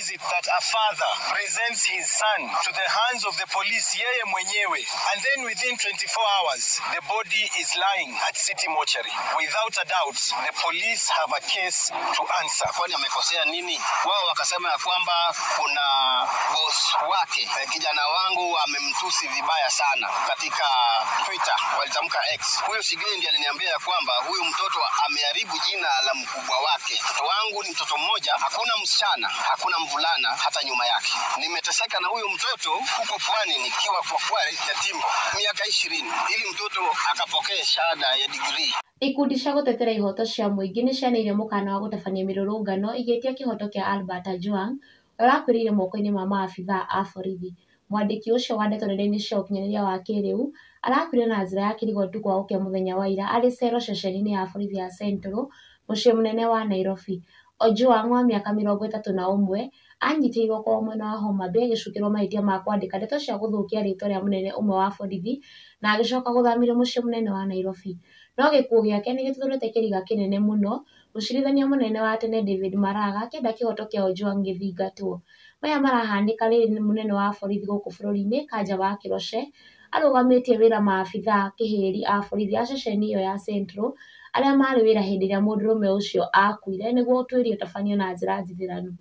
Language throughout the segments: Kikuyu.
is it that a father presents his son to the hands of the police, yeye mwenyewe, and then within 24 hours the body is lying at city mortuary? Without a doubt, the police have a case to answer. Kwani amekosea nini? Wao wakasema ya kwamba kuna boss wake, kijana wangu amemtusi vibaya sana katika Twitter, walitamka X. Huyo Sigei ndiye aliniambia ya kwamba huyu mtoto ameharibu jina la mkubwa wake. Mtoto wangu ni mtoto mmoja, hakuna msichana, hakuna mvulana hata nyuma yake. Nimeteseka na huyu mtoto huko pwani nikiwa kwa Kware ya Timbo miaka 20 ili mtoto akapokee shahada ya degree. Ikundi cia gũtetera ihoto cia mũingĩ nĩcianeire mũkana wa gũtabania mĩrũrũngano igĩtia kĩhoto kĩa Albert Ojwang ũrĩa ũrakuĩrĩire moko-inĩ ma maabithaa a borithi. Mwandĩki ũcio wa ndeto nenda-inĩ cia ũkinyanĩria wa kĩrĩu arakuire na njĩra ya kĩrigo ũtukũ wa gũkĩa mũthenya wa ira arĩ cero ceceni-inĩ ya borithi ya Central mũciĩ mũnene wa Nairobi. Ojwang wa mĩaka 31 anyitĩirwo kwao mwena wa Homa Bay agĩcukĩrwo mahĩtia ma kwandĩka ndeto cia gũthũkia rĩtwa rĩa mũnene ũmwe wa borithi na agĩcoka gũthamĩrio mũciĩ mũnene wa Nairobi. No gĩkuũ gĩake nĩgĩtuthũrĩte kĩriga kĩnene mũno, mũcirithania mũnene wa tene David Maraga akĩenda kĩhoto kĩa Ojwang gĩthingatwo. Maya marahanĩka rĩrĩ mũnene wa borithi gũkũ bũrũri-inĩ Kanja wa Kĩroche arũgamĩtie wĩra maabithaa kĩhĩri a borithi a ceceni ĩyo ya Central arĩa marĩ wĩra hĩndĩ ĩrĩa mũndũrũme ũcio akuire nĩguo ũtuĩria ũtabanio na njĩra njithĩranu.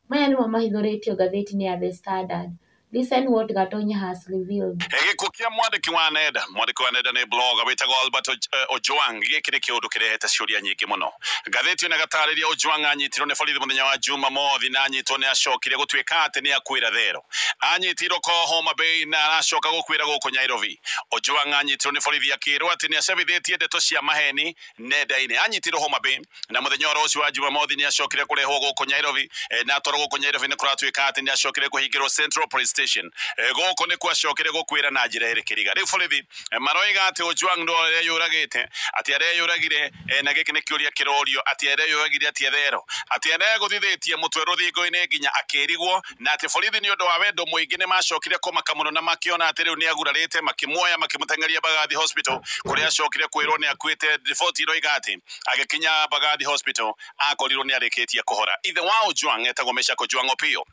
Maya nĩmo mahithũrĩtio ngathĩti-inĩ ya The Standard. Listen what Gatonya has revealed. Gĩkuũ kĩa mwandĩki wa nenda, mwandĩki wa nenda nĩ blogger wĩtagwo Albert Ojwang, gĩkĩ nĩ kĩũndũ kĩrehete ciũria nyingĩ mũno. Ngathĩti ĩno ĩgatarĩria Ojwang anyitirwo nĩ borithi mũthenya wa Jumamothi na anyitwo nĩ acokire gũtuĩka atĩ nĩ akuĩra thero. Anyitirwo ko Homa Bay na aracoka gũkuĩra gũkũ Nairobi. Ojwang anyitirwo nĩ borithi akĩrwo atĩ nĩ acabithĩtie ndeto cia maheni nenda-inĩ. Anyitirwo Homa Bay na mũthenya oro ũcio wa Jumamothi nĩ acokire kũrehwo gũkũ Nairobi, na atwarwo gũkũ Nairobi nĩ kũratuĩka atĩ nĩ acokire kũhingĩrwo Central Police Station. Gũkũ nĩkuo acokire gũkuĩra na njĩra ĩrĩ kĩriga. Rĩu borithi maroiga atĩ Ojwang nĩwe areyũragĩte, atĩ areyũragire, na gĩkĩ nĩ kĩũria kĩrorio atĩ areyũragire atĩ thero, atĩ aregũthithĩtie mũtwe rũthingo-inĩ nginya akĩrigwo, na atĩ borithi nĩ ũndũ wa wendo mũingĩ nĩ macokire kũmaka mũno na makĩona atĩ rĩu nĩ agurarĩte, makĩmuoya makĩmũteng'eria Mbagathi Hospital kũrĩa acokire kwĩrwo nĩ akuĩte. Riboti iroiga atĩ agĩkinya Mbagathi Hospital akorirwo nĩ arĩkĩtie kũhora. Ithe wa Ojwang etagwo Meshack Ojwang Opiyo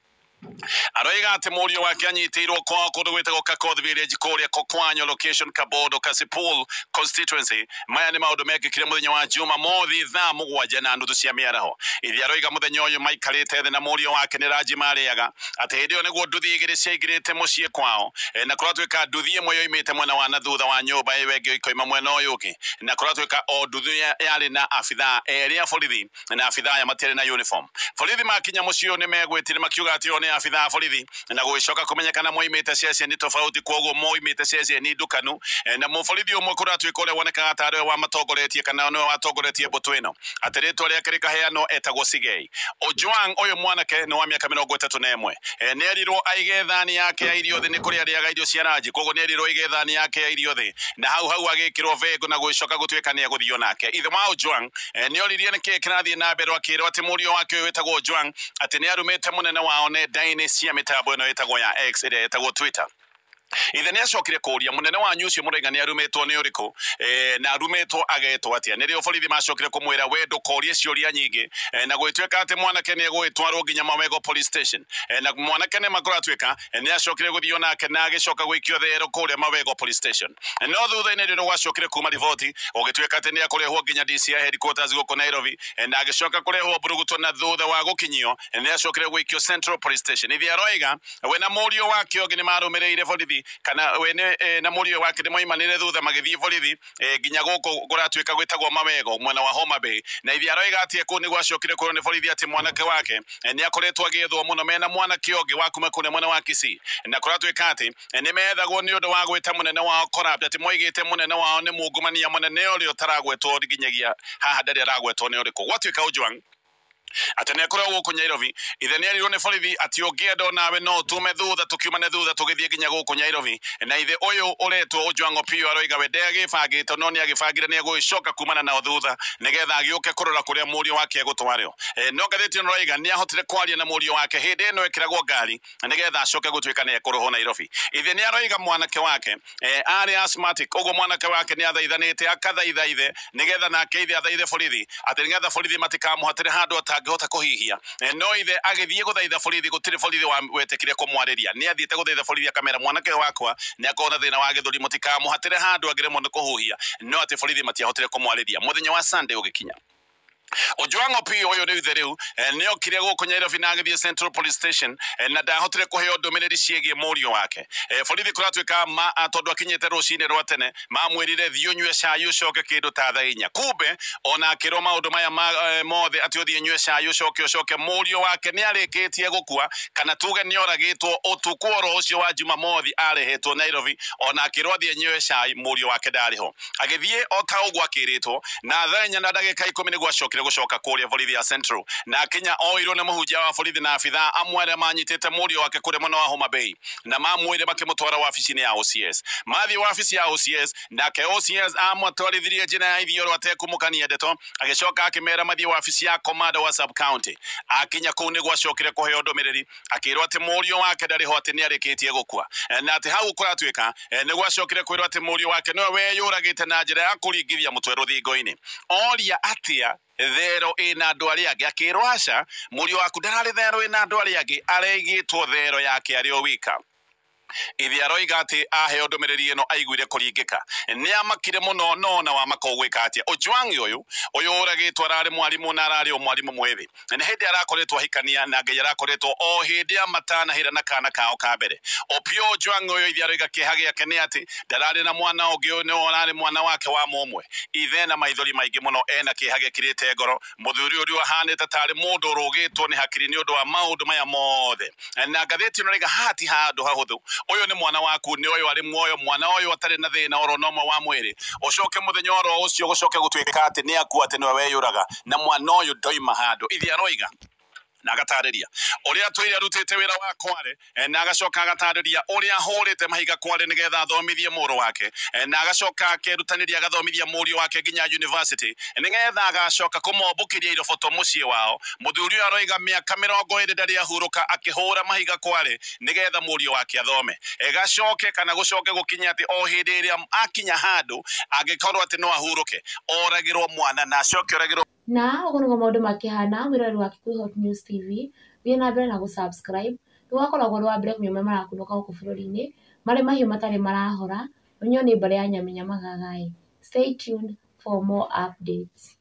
aroiga atĩ mũriũ wake anyitĩirwo kwao kũndũ gwĩtagwo Kakoth Village kũrĩa Kokwanyo location Kabondo Kasipul constituency. Maya nĩ maũndũ mekĩkire mũthenya wa Jumamothi thaa 7:30 cia mĩaraho. Ithe aroiga mũthenya ũyũ maikarĩte thĩ na mũriũ wake nĩ ranji marĩaga, atĩ hĩndĩ ĩyo nĩguo nduthi igĩrĩ ciaingĩrĩte mũciĩ kwao, na kũratuĩka nduthi ĩmwe yoimĩte mwena wa na thutha wa nyũmba ĩyo ĩngĩ ĩkoima mwena ũyũ ũngĩ, na kũratuĩka o nduthi yarĩ na abithaa erĩ a borithi, na abithaa aya matiarĩ na uniform. Borithi makinya mũciĩ ũyũ nĩ megwĩtire makiuga atĩ o nĩ abithaa a borithi, na gũgĩcoka kũmenyekana moimĩte ceceni tofauti, kwoguo moimĩte ceceni ndukanu, na mũborithi ũmwe kũratuĩka ũrĩa wonekaga tarĩ we wamatongoretie kana nĩwe watongoretie mbũtũ ĩno, atĩ rĩtwa rĩake rĩkaheanwo etagwo Sigei. Ojwang ũyũ mwanake nĩ wa mĩaka 31, nĩ erirwo aige thani yake ya irio thĩ, nĩ kũrĩa arĩaga irio cia ranji, kwoguo nĩ erirwo aige thani yake ya irio thĩ, na hau hau agĩkĩrwo bengo na gũgĩcoka gũtuĩka nĩ egũthio nake. Ithe wa Ojwang nĩ oririe nĩkĩĩ kĩrathiĩ na mbere, akĩrwo atĩ mũriũ wake ũyũ wĩtagwo Ojwang atĩ nĩ arumĩte mũnene wao nenda-inĩ cia mĩtambo ĩno ĩtagwo ya X ĩrĩa ĩtagwo Twitter. Ithe nĩ acokire kũria mũnene wanyu ũcio mũraiga nĩ arumĩtwo nĩ ũrĩkũ, na arumĩtwo agetwo atĩa. Nĩrĩo borithi macokire kũmwĩra we ndũkorie ciũria nyingĩ, na gũgĩtuĩka atĩ mwanake nĩ egũgĩtwarwo nginya Mawego Police Station, na mwanake nĩ makũratuĩka nĩ acokire gũthio nake na agĩcoka gũikio thero kũrĩa Mawego Police Station. No thutha-inĩ rĩrĩa gwacokire kuma riboti gũgĩtuĩka atĩ nĩ ekũrehwo nginya DCI headquarters gũkũ Nairobi, na agĩcoka kũrehwo Mburuguto, na thutha wa gũkinyio nĩ acokire gũikio Central Police Station. Ithe aroiga we na mũriũ wake ũngĩ nĩ marũmĩrĩire borithi, kana we na mũriũ wake nĩ moimanire thutha magĩthiĩ borithi nginya gũkũ kũratuĩka gwĩtagwo Mawego mwena wa Homa Bay, na ithe aroiga atĩ kũu nĩguo acokire kwĩrwo nĩ borithi atĩ mwanake wake nĩ akoretwo agĩethwo mũno mena mwanake ũngĩ wa kuma kũrĩa mwena wa Kisii, na kũratuĩka atĩ nĩ methagwo nĩ ũndũ wa gwĩta mũnene wao corrupt, atĩ moigĩte mũnene wao nĩ mungumania mũnene ũrĩa ũtaragwetwo nginyagia haha ndarĩ aragwetwo nĩ ũrĩkũ. Gwatuĩka Ojwang atĩ nĩ akoragwo gũkũ Nairobi, ithe nĩ erirwo nĩ borithi atĩ ũngĩenda onawe no ũtume thutha tũkiumane thutha tũgĩthiĩ nginya gũkũ Nairobi, na ithe ũyũ ũretwo Ojwang Opiyo aroiga we ndagĩbangĩte no nĩ agĩbangire nĩ egũgĩcoka kumana nao thutha nĩgetha agĩũke kũrora kũrĩa mũriũ wake egũtwarĩo. No ngathĩti ĩno ĩroiga nĩ ahotire kwaria na mũriũ wake hĩndĩ ĩno ĩkĩragwo ngari nĩgetha acoke gũtuĩka nĩ ekũrũhwo Nairobi. Ithe nĩ aroiga mwanake wake arĩ asthmatic, ũguo mwanake wake nĩ athaithanĩte akathaitha ithe nĩgetha nake ithe athaithe borithi atĩ nĩgetha borithi matikamũhatĩre handũ atangĩhota kũhihia. No ithe agĩthiĩ gũthaitha borithi, gũtirĩ borithi wetĩkire kũmwarĩria. Nĩ athiĩte gũthaitha borithi akamera mwanake ũyũ wakwa nĩ akorwo na thĩna wa gĩthũri, mũtikamũhatĩre handũ angĩremwo nĩ kũhuhia. No atĩ borithi matiahotire kũmwarĩria. Mũthenya wa Sunday ũgĩkinya, Ojwang Opiyo ũyũ rĩu ithe rĩu nĩ okire gũkũ Nairobi na agĩthiĩ Central Police Station, na ndahotire kũheo ndũmĩrĩri ciĩgiĩ mũriũ wake. Borithi kũratuĩka ma tondũ akinyĩte rũcinĩ rwa tene, mamwĩrire thiĩ ũnyue cai ũcoke kĩndũ ta thaa 4. Kumbe ona akĩrwo maũndũ maya mothe atĩ ũthiĩ ũnyue cai ũcoke mũriũ wake nĩ arĩkĩtie gũkua, kana tuge nĩ oragĩtwo ũtukũ oro ũcio wa Jumamothi arehetwo Nairobi. Ona akĩrwo athiĩ anyue cai, mũriũ wake ndarĩ ho. Agĩthiĩ o ta ũguo akĩrĩtwo, na thaa 4 na ndagĩka 10 nĩguo acokire gũcoka kũrĩa borithi ya Central, na akinya oirwo nĩ mũhunjia wa borithi na abithaa amwe arĩa manyitĩte mũriũ wake kũrĩa mwena wa Homa Bay, na mamwĩre makĩmũtwara wabici-inĩ ya OCS. Mathiĩ wabici ya OCS, nake OCS amũtwarithirie njĩra ya ithioro atekũmũkania ndeto, agĩcoka akĩmera mathiĩ wabici ya commander wa sub county. Akinya kũu nĩguo acokire kũheo ndũmĩrĩri, akĩrwo atĩ mũriũ wake ndarĩ ho, atĩ nĩ arĩkĩtie gũkua. Na atĩ hau kũratuĩka nĩguo acokire kwĩrwo atĩ mũriũ wake nĩwe weyũragĩte na njĩra ya kũringithia mũtwe rũthingo-inĩ. Oria atĩa thero ĩna andũ arĩa angĩ, akĩrwo aca, mũriũ waku ndararĩ thero ĩna andũ arĩa angĩ, areigĩtwo thero yake arĩ o wika. Ithe aroiga atĩ aheo ndũmĩrĩri ĩno aiguire kũringĩka, nĩ amakire mũno, no ona wamaka ũgwĩka atĩa. Ojwang ũyũ ũragĩtwo ararĩ mwarimũ na ararĩ o mwarimũ mwĩthĩ, na nĩ hĩndĩ arakoretwo ahikania na Ngai arakoretwo o hĩndĩ amatanahĩra na kana kao ka mbere. Opiyo Ojwang ũyũ ithe aroiga kĩeha gĩake nĩ atĩ ndararĩ na mwana ũngĩ, ũyũ nĩwe ũrarĩ mwana wake wa mũmwe. Ithe na maithori maingĩ mũno, ena kĩeha gĩkĩrĩte ngoro. Mũthuri ũrĩa ahanĩte tarĩ mũndũ ũrũgĩtwo nĩ hakiri nĩ ũndũ wa maũndũ maya mothe. Na ngathĩti ĩno ĩroiga haha ti handũ hahũthũ, ũyũ nĩ mwana waku, nĩ ũyũ arĩ muoyo, mwana ũyũ atarĩ na thĩna oro na ũmwe wa mwĩrĩ, ũcoke mũthenya oro ũcio gũcoke gũtuĩka atĩ nĩ akua, atĩ nĩwe weyũraga, na mwana ũyũ ndoima handũ. Ithe aroiga na agatarĩria ũrĩa atũire arutĩte wĩra wa kware, na agacoka agatarĩria ũrĩa ahũrĩte mahiga kware nĩgetha athomithie mũrũ wake, na agacoka akerutanĩria agathomithia mũriũ wake nginya university nĩgetha agacoka kũmombũkĩria iroboto mũciĩ wao. Mũthuri ũyũ aroiga mĩaka 20 ndarĩ ahurũka akĩhũra mahiga kware nĩgetha mũriũ wake athome. Gacoke kana gũcoke gũkinya atĩ o hĩndĩ ĩrĩa akinya handũ angĩkorwo atĩ no ahurũke, oragĩrwo mwana na acoke oragĩrwo. Na ũguo nĩguo maũndũ makĩhana. Mwĩroreri wa Kikuyu Hot News TV, thiĩ na mbere na gũ-subscribe nĩgũgakoragwo ũrĩ wa mbere kũmenya marĩa marakunũka gũkũ bũrũri-inĩ, marĩ mahiũ matarĩ marahora, ũnyuo nĩ mbarĩ ya Nyamĩnya Magagai. Stay tuned for more updates.